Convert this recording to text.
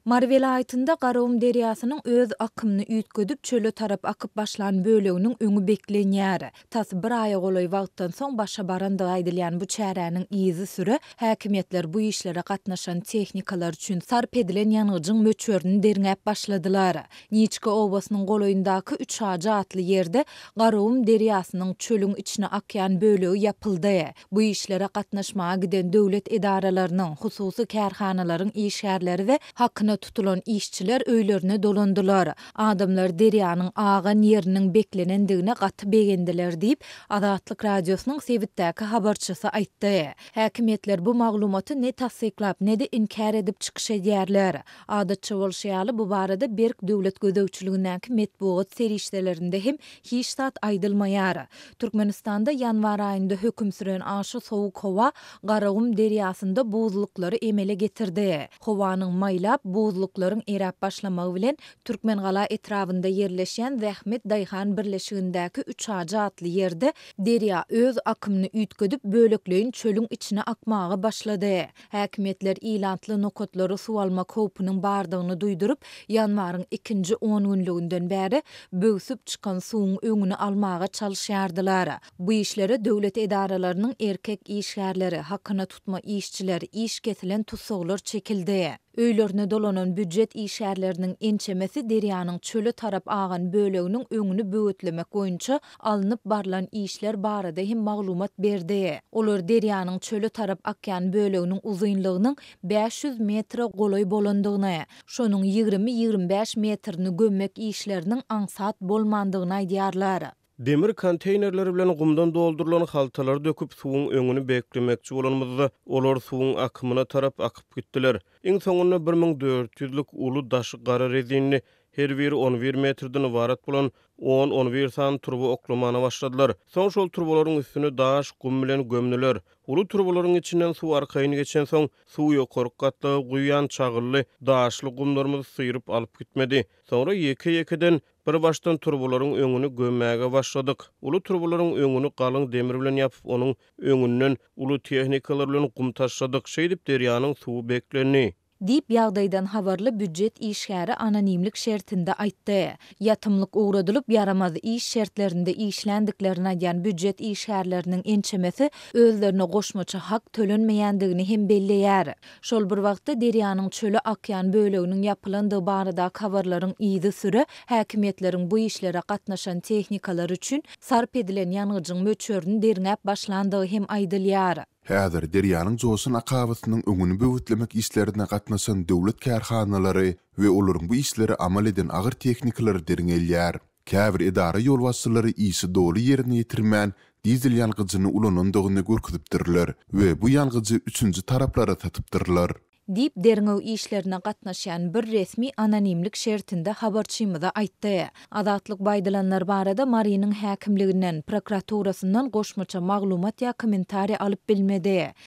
Mary welaýatynda Garagum derýasynyň öz akymyny üýtgedip, çöle tarap akyp başlan böleginiň öňi beklenýär. Tas bir aýa golaý wagtdan soň başa barandygy aýdylýan bu çäräniň yzysüre häkimiýetler bu işlere gatnaşan tehnikalar üçin sarp edilen ýangyjyň möçberini derňäp başladylar. Niçka obasynyň golaýyndaky Üçajy atly ýerde Garagum derýasynyň çölüň içine akýan bölegi ýapyldy. Bu işlere gatnaşmaga giden döwlet edaralarynyň, hususy kärhanalaryň işgärleri we hakyna tutulan işçiler öýlerine dolandylar. Adamlar derýanyň agan ýeriniň beklenendigine gaty begendiler diýip, Azatlyk Radiosynyň sebitdäki habarçysy aýtdy. Häkimiýetler bu maglumaty ne tassyklap, ne-de inkär edip çykyş edýärler. Adatça bolşy ýaly, bu barada berk döwlet gözegçiligindäki metbugat serişdelerinde hem hiç zat aýdylmaýar. Türkmenistanda ýanwar aýynda höküm süren aşa sowuk howa Garagum derýasynda buzluklary emele getirdi. Howanyň maýlap, buzluklaryň eräp başlamagy bilen Türkmengala etrabynda ýerleşýän Zähmet daýhan birleşigindäki Üçajy atly ýerde derýa öz akymyny üýtgedip, bölekleýin çölüň içine akmaga başlady. Häkimiýetler ilatly nokatlary suw almak howpunyň bardygyny duýduryp, ýanwaryň ikinji ongünlüginden bäri böwsüp çykan suwuň öňüni almaga çalyşýardylar. Bu işlere döwlet edaralarynyň erkek işgärleri, hakyna tutma işçiler, iş kesilen tussaglar çekildi. Öýlerine dolanan býujet işgärleriniň ençemesi derýanyň çöle tarap agan böleginiň öňüni böwetlemek boýunça alnyp barlan işler barada hem maglumat berdi. Olar derýanyň çöle tarap akýan böleginiň uzynlygynyň 500 metre golaý bolandygyny, şonuň 20-25 metrini gömmek işleriniň aňsat bolmandygyny aýdýarlar. Demir konteýnerleri bilen gumdan doldurylan haltalary döküp, suwuň öňüni beklemekçi bolanymyzda, olar suwuň akymyna tarap akyp gitdiler. Iň soňunda 1000 ýüzlük uly daşy gara rezinli, her biri on bir metrden ybarat bolan on-on bir sany turba oklamana başladylar. Soň şol turbalaryň üstüni daş, gum bilen gömdüler. Uly turbalaryň içinden suw arkaýyn geçensoň, suw ýokarky gatlaga guýýan çagylly, daşly gumlarymyzy syryp alyp gitmedi. Soňra ýeke-ýekeden Bir başdan turbalaryň öňüni gömmäge başladyk. Uly turbalaryň öňüni galyň demir bilen ýapyp, onuň öňünden uly tehnikalar bilen gum taşladyk. Şeýdip, derýanyň suwy beklendi. Diýip, ýagdaýdan habarly býujet işgäri anonimlik şertinde aýtdy. Ýatymlyk ugradylyp, ýaramaz iş şertlerinde işländiklerini aýdýan býujet işgärleriniň ençemesi özlerine goşmaça hak tölenmeýändigini hem belleýär. Şol bir wagtda, derýanyň çöle akýan böleginiň ýapylandygy baradaky habarlaryň yzysüre, häkimiýetleriň bu işlere gatnaşan tehnikalar üçin sarp edilen ýangyjyň möçberini derňäp başlandygy hem aýdylýar. Häzir derýanyň joşan akabasynyň öňüni böwetlemek işlerine gatnaşan döwlet kärhanalary we olaryň bu işleri amal eden agyr tehnikalary derňelýär. Käbir edara ýolbaşçylary işi doly ýerine ýetirmän, dizel ýangyjyny ulanandygyny görkezipdirler we bu ýangyjy üçünji taraplara satypdyrlar. Diýip, derňew işlerine gatnaşýan bir resmi anonimlik şertinde habarçymyza aýtdy. Azatlyk bu aýdylanlar barada Marynyň häkimliginden, prokuraturasyndan goşmaça maglumat ýa kommentariý alyp bilmedi.